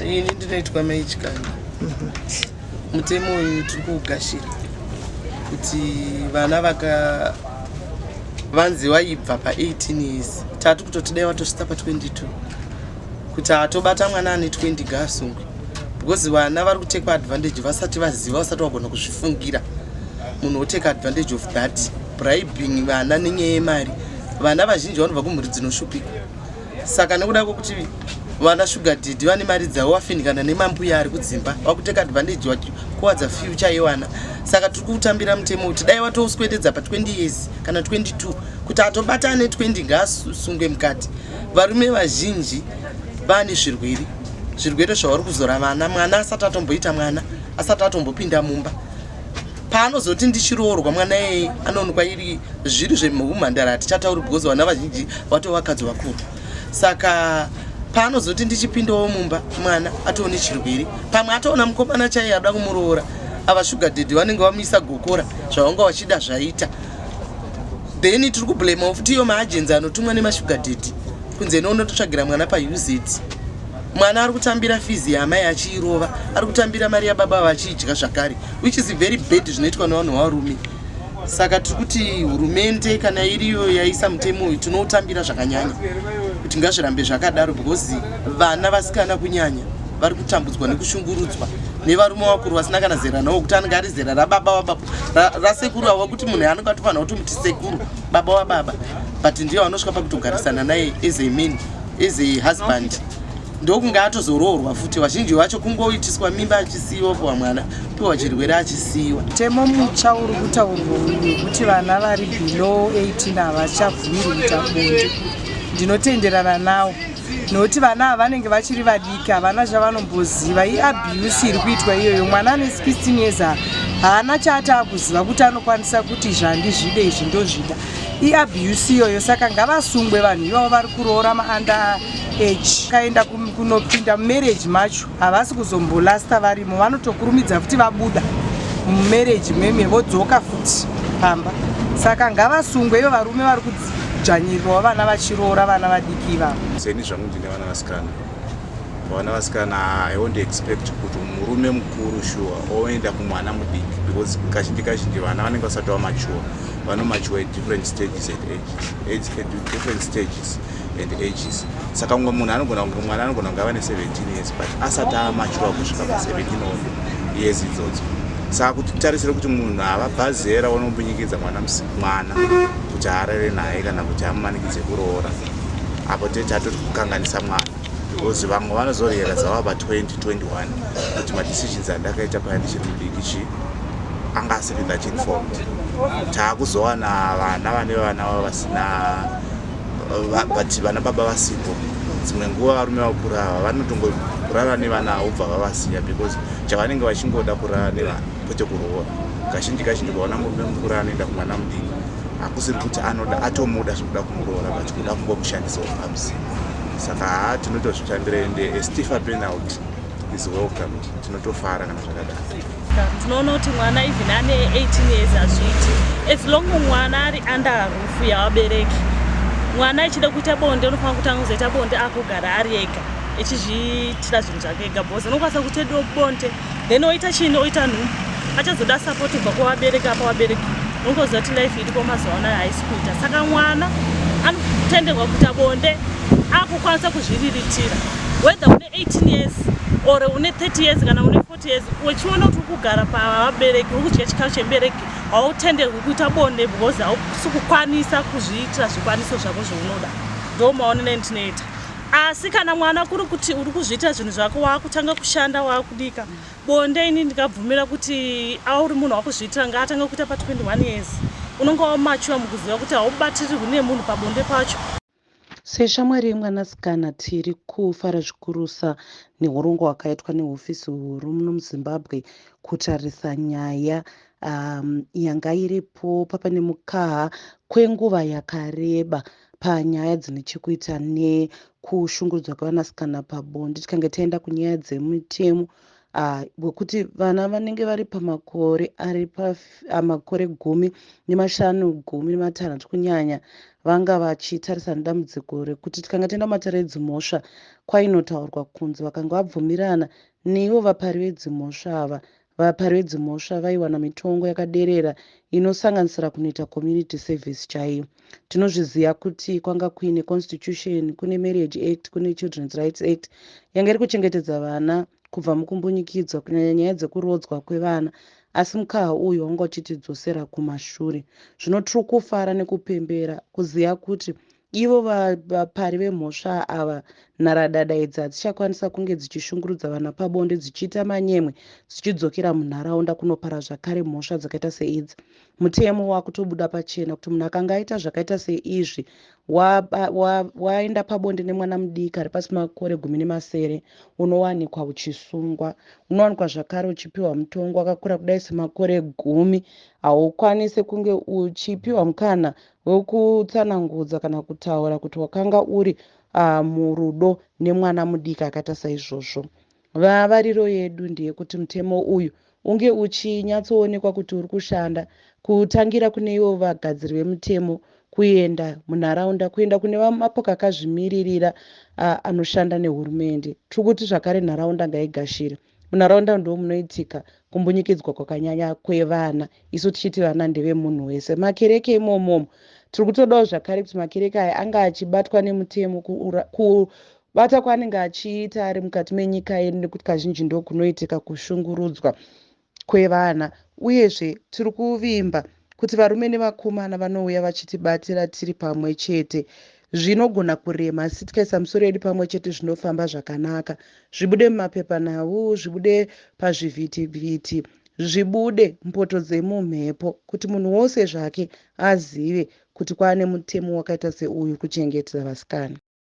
Ini ndinoitwa Maichikanda. Mutemo uyu tiri kuugashira kuti vana vaka vanzi vaibva pa18 years, tati kutoti dai vatosvitsa pa22, kuti atobata mwana ane 20 gaasungwe, because vana vari kutekwa advantage vasati vaziva, vasati vagona kuzvifungira. Munhu oteka advantage of that, bribing vana nenyaya yemari. Vana vazhinji vanobva kumhuri dzinoshupika, saka nekuda kwekuti vana sugar daddy vane mari dzavo, vafinikana nemambuya ari kudzimba, vakuteka advantage, vachikuwadza future yevana. Saka tiri kutambira mutemo kuti dai vatouswededza pa20 years kana 22, kuti atobata ane 20 ngaasungwe mukati. Varume vazhinji vane zvirwere zvavari kuzora vana. Mwana asati atomboita mwana, asati atombopinda mumba, paanozoti ndichiroorwa, mwana iyeye anoonekwa iri zviri zvemumhandara. Hatichatauri because vana vazhinji vatova vakadzi vakuru. Saka paanozoti ndichipindawo mumba, mwana atoone chirwere, pamwe atoona mukomana chaiye ada kumuroora. Ava sugar daddy vanenge vamuisa gokora, zvavanga vachida zvaita. Then tiri kublemawo futi iyo maagents anotumwa nemasugar daddy kunze neunototsvagira mwana paUZ. Mwana ari kutambira fees yaamai achiirova, ari kutambira mari yababa vachiidya zvakare, which is very bad zvinoitwa nevanhu varume. Saka tiri kuti hurumende, kana iriyo yaisa mutemo uyu, tinoutambira zvakanyanya kuti ngazvirambe zvakadaro, because vana vasikana kunyanya vari kutambudzwa nekushungurudzwa nevarume vakuru vasina kana zera navo, kuti anenge ari zera rababa wababa, rasekuru avo, kuti munhu anenge atofanira kuti muti sekuru, baba wababa, but ndiyo vanosvika pakutogarisana naye as a man, as a husband, ndokunge atozoroorwa futi. Vazhinji vacho kungoitiswa mimba achisiyiwa, puwa mwana, piwa chirwere achisiyiwa. Mutemo mutsva uri kutaurwa uyu wekuti vana vari below 18 havachabvumirwi kuita bonde, ndinotenderana nawo, nokuti vana ava vanenge vachiri vadiki, havana chavanomboziva. Iabuse iri kuitwa iyoyo. Mwana ane 16 years haana chaati akuziva kuti anokwanisa kuti izvi handizvide, izvi ndozvida. Iabuse iyoyo. Saka ngavasungwe vanhu ivavo vari kuroora maunder age. Kaenda kunopinda mumarriage macho, havasi kuzombolasta varimo, vanotokurumidza futi vabuda mumarriage meme, vodzoka futi pamba. Saka ngavasungwe ivo varume vari kudzvanyirirwawo vana vachiroora vana vadiki ivavo. Seni zvangu ndine vana vasikana. Vana vasikana, I won't expect kuti murume mukuru sure oenda kumwana mudiki, because kazhinji kazhinji vana vanenge vasati vamature. Vanomature at different stages and ages, at different stages and ages. Saka mumwe munhu anogona kunge mwana anogona kunge ava ne17 years, but asati amature kusvika pa17 years idzodzo. Saka kuti titarisire kuti munhu avabva zera unombunyikidza mwana mwana kuti arare naye kana kuti amumanikidze kuroora, apo tatoti kukanganisa mwana, because vamwe vanozorealiza vava pa20 21 kuti madecisions andakaita paya ndichiri mudiki chi anga asiri that informed. Taakuzowana vana vane vana vavo vasina but vana baba vasipo. Dzimwe nguva varume vakuru ava vanotongorara nevana vobva vavasiya, because chavanenge vachingoda kurara nevana, kwete kuroora. Kazhinji kazhinji ukaona murume mukuru anoenda kumwana mudiki, hakusiri kuti anoda, atomuda zvekuda kumuroora, but kuda kungomushandisawo pamuzinda. Saka haa, tinotozvitambira, ende a stiffer penalty is welcomed. Tinotofara kana zvakadaro. Tinoona kuti mwana even ane 18 years hazviiti, as long mwana ari under roof yavabereki. Mwana achida kuita bonde, unofanira kutanga kuzoita bonde akugara ari ega, echizviitira zvinhu zvake ega, because unokwanisa kuita bonde, then oita chini, oita nhumbu, achazoda support kubva kuvabereki. Apa vabereki, unongoziva kuti life iripo mazuva anaya haisi kuita. Saka mwana anotenderwa kuita bonde akukwanisa kuzviriritira, whether une 18 years or une 30 years kana une 40 years. Uchiona kuti uri kugara pavabereki, uri kudya chikafu chemubereki, hautenderwi kuita bonde, because hausi kukwanisa kuzviitira zvikwaniso zvako zvaunoda. Ndo maonero endinoita. Asi kana mwana kuri kuti uri kuzviitira zvinhu zvako, waakutanga kushanda, waakudika bonde, ini ndingabvumira kuti auri munhu wakuzviitira, ngaatanga kuita pa21 years. Unonge wamature mukuziva kuti haubatirirwi nemunhu pabonde pacho. Seshamwari yemwanasikana, tiri kufara zvikurusa neurongwa hwakaitwa nehofisi huru muno muZimbabwe kutarisa nyaya yanga iripo papa nemukaha kwenguva yakareba panyaya dzine chekuita nekushungurudzwa kwevanasikana pabonde. Tikange taenda kunyaya dzemitemo. Wekuti vana vanenge vari pamakore ari pamakore 15, 16 kunyanya, vanga vachitarisana nedambudziko rekuti tikanga taenda mumatare edzimhosva, kwainotaurwa kunzi vakanga vabvumirana neivo vapari vedzimhosva ava, vapari vedzimhosva vaiwana mitongo yakaderera inosanganisira kunoita community service chaiyo. Tinozviziva kuti kwanga kuine constitution, kune Marriage Act, kune Children's Rights Act yanga iri kuchengetedza vana kubva mukumbunyikidzwa, kunyanya nyaya dzekurodzwa kwevana, asi mukaha uyu wanga uchitidzosera kumashure. Zvino tiri kufara nekupembera kuziva kuti ivo vapari vemhosva ava, nharadada idzi, hadzichakwanisa kunge dzichishungurudza vana pabonde, dzichiita manyemwe, dzichidzokera munharaunda kunopara zvakare mhosva dzakaita seidzi. Mutemo wakutobuda pachena kuti munhu akanga aita zvakaita seizvi, waenda pabonde nemwana mudiki ari pasi makore 17, unowanikwa uchisungwa, unowanikwa zvakare uchipiwa mutongo wakakura kudai semakore 10. Haukwanisi kunge uchipiwa mukana wekutsanangudza kana kutaura kuti wakanga uri murudo nemwana mudiki akaita saizvozvo. Vavariro yedu ndeyekuti mutemo uyu unge uchinyatsoonekwa kuti uri kushanda, kutangira kune ivo vagadziri vemutemo, kuenda munharaunda, kuenda kune mapoka akazvimiririra anoshanda nehurumende. Tiri kuti zvakare nharaunda ngaigashire. Munharaunda ndo munoitika kumbunyikidzwa kwakanyanya kwevana, isu tichiti vana ndevemunhu wese. Makereke imomomo, tiri kutodawo zvakare kuti makereke aya anga achibatwa nemutemo kubata kwaanenge achiita ari mukati menyika yedu, nekuti kazhinji ndo kunoitika kushungurudzwa kwevana. Uyezve tiri kuvimba kuti varume nevakomana vanouya vachitibatira tiri pamwe chete. Zvinogona kurema, asi tikaisa misoro yedu pamwe chete zvinofamba zvakanaka. Zvibude mumapepanhau, zvibude pazvivhitivhiti, zvibude mpoto dzemumhepo, kuti munhu wose zvake azive kuti kwaane mutemo wakaita seuyu kuchengetedza vasikana.